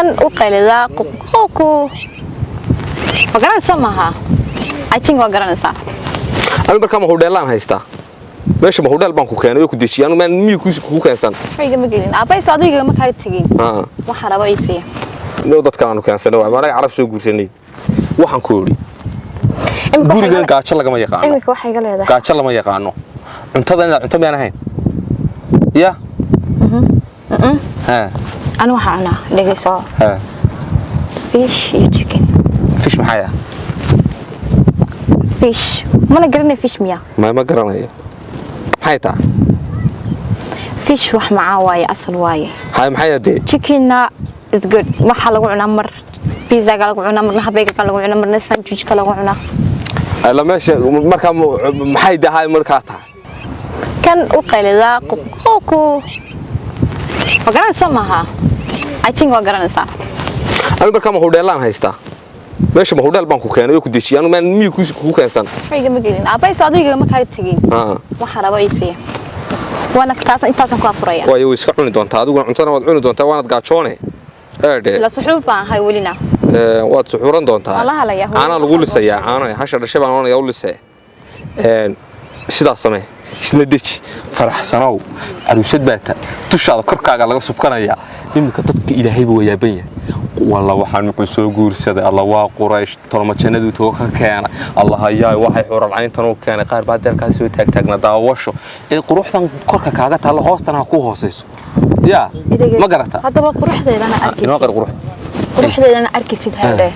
Kan u qaylidaa qoqoku waa garanaysaa maaha? I think waa garanaysaa. Anigu markaa ma hudheellaan haystaa meesha? Ma hudheel baan ku keenay oo ku dejiyay? Anigu maan miyi kugu keensan? Waxba igama gelin, aabbahay soo adiga igama kaaga tegin. Waxa rabo ii siiya. No, dadkan aanu keensanay waa anaga Carab soo guursanay. Waxaan ku idhi, Imika waxay gurigan gaajo lagama yaqaano. Imika waxay iga leedahay. Gaajo lama yaqaano. Cuntada inaad cunto miyaan ahayn ya ha? Anigu waxaa cunaa, dhegeyso, fish iyo chicken. Fish maxay ah? Fish mana garanay? Fish miya? Ma garanayo. Maxay taa? Fish wax macaan waaye, asal waaye. Hay, maxay dee? Chickenna is good. Waxaa lagu cunaa mar pizzaga lagu cunaa, marna hamburgerka lagu cunaa, marna sandwichka lagu cunaa. Alla, meesha markaa maxay dahay markaa tahay? Kan u qaylidaa qoqoku waa garanaysaa maaha? I think waa garanaysaa. Anigu markaa ma hudheellaan haystaa meesha? Ma hudheel baan ku keenay oo ku dejiyay? Anigu maan miyi kugu keensan? Waxba igama gelin, aabbahay soo adiga igama kaaga tegin. Waxa rabo ii siiya, waana taas, intaasaan ku afuraya. Waayo, way iska cuni doontaa. Adiguna cuntana waad cuni doontaa, waanaad gaajoone eedhe. La suxuub baan ahay welina. Waad suxuuran doontaa. Waan la hadlayaa, hooyo. Caanaa lagu lisayaa, caano hasha dhashay baan oonaya u lisee. Sidaas samee, isna deji, faraxsanow, caruusad baa ta dushaada korkaaga laga subkanayaa iminka. Dadka Ilaahayba waa yaaban yahay. Walla waxaan muxuu soo guursaday? Alla waa Quraysh, tolma jannaduu tago ka keenay? Allah hayaay, waxay xuralcayntan u keenay. Qaar baa deelkaas soo taagtaagna daawasho ee quruxdan korka kaaga taallo, hoostana ha ku hoosayso yaa ma garata? Haddaba quruxdeedana inoo arkaysid. Qar qurux. Quruxdeedana arkaysid hadhe.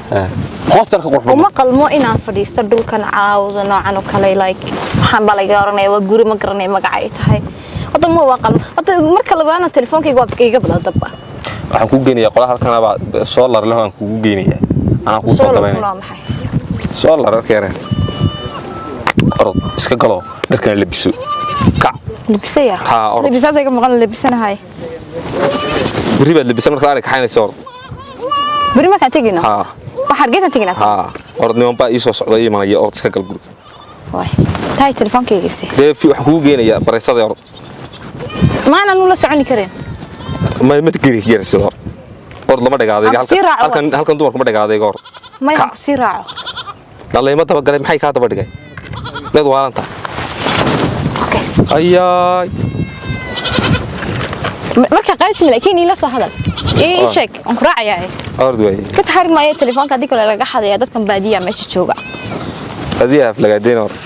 Hoostana ka qurux badan. Uma qalmo inaan fadhiisto dhulkan caawda noocan oo kale. Like, waxaan baa laga oranaya waa guri, ma garanaya magaca ay tahay. Hadda ma waa qalmo. Hadda marka labaadna telefoonkayga waa iga bada dabba. Waxaan kuu geynayaa qola halkan baa solar leh, waan kugu geynayaa, anaa kuu soo dabaynaya. Waa maxay? Solar arkeere. Orod iska galo, dharkana labiso, kac. Labisaya? Haa, orod. Labisaas iga maqan, labisanahay. Berri baad labisan markaad ari kaxaynayso. Orod. Beri markaan tegino? Haa. Wax Hargeysa teginaa? Haa, orod, niman baa ii soo socda, ii imanaya. Orod, iska gal guriga. Waay tahay, telefoonkayga isi. Dee waxaan kugu geynayaa baraysada, orod. Maanaan ula soconi karin. Ma geli yarsid, orod, orod, lama dhagaadayga. Aan ku sii raaco. Halkan dumarku ma dhagaadayga, orod. May aan Kac. ku sii raaco. Dhalayma dabagalay, maxay kaa daba dhigay? Meed waalanta. Okay. Ayaay. Markaa qaadismi, laakiin iila soo hadal, ii sheeg, waan ku raacayaa. Orod waay. Ka taxari maayo telefoonka, haddii kale laga xadaya dadkan baadiya meesha jooga. Adiga aflagaadeyn, orod.